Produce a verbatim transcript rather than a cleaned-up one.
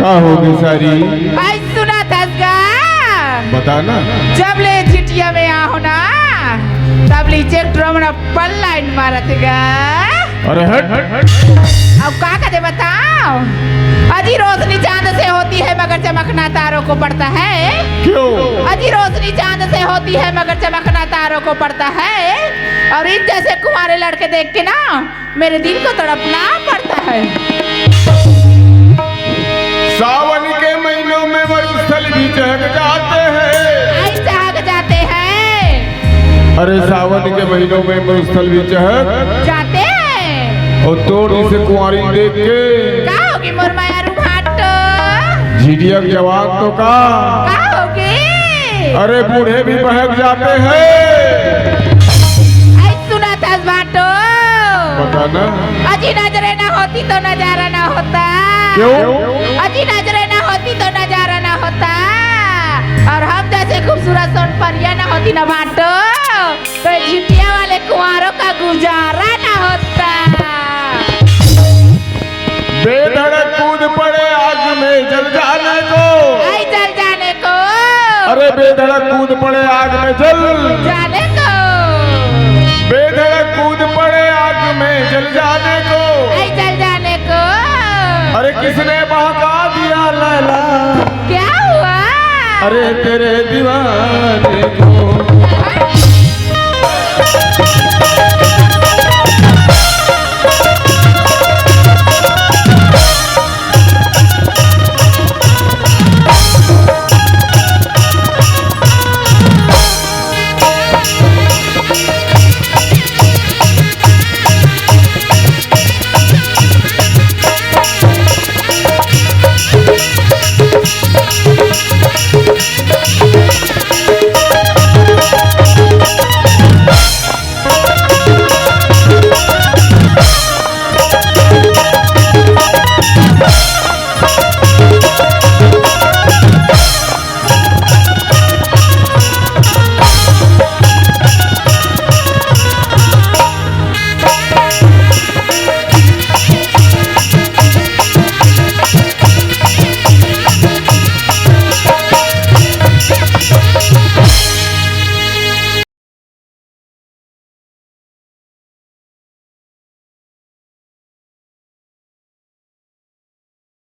का होगे सारी? आई सुनत हस गा? बता ना। जब ले झिटिया में आहो ना, तब ले चेक ड्रम ना पल लाइन मारत हे गा। अरे हट। अब का कदे बताओ? अजी रोशनी चांद से होती है मगर चमकना तारों को पड़ता है। क्यों? अजी रोशनी चांद से होती है मगर चमकना तारों को पड़ता है। और इन जैसे कुंवारे लड़के देख के ना मेरे दिल को तड़पना पड़ता है। सावन के महीनों में मरुस्थल भी चहक जाते हैं। आई चहक जाते हैं। अरे सावन के महीनों में मरुस्थल भी चहक जाते हैं। और तोड़ी से कुंवारी देख के का होगी मोर मायारू भाटो? झिटिया के जवान तो का। का होगी? अरे बूढ़े भी बहक जाते हैं। आई सुनत हस भाटो? बता ना। अजी नजरे ना होती तो नजारा ना होता। क्यों? अजी नजरे ना होती तो नजारा ना होता। और हम जैसे खूबसूरत सोनपरिया ना होती ना भाटो, तो ये झिटिया वाले कुंवारों का गुजारा ना होता। बेधड़क कूद पड़े आग में जल जाने को। आई जल जाने को। अरे बेधड़क कूद पड़े आग में जल। जाने को। बेधड़क कूद पड़े आग में जल जाने को। आई जल जाने को। अरे किसने बहका दिया लैला? क्या हुआ? अरे तेरे दीवाने को।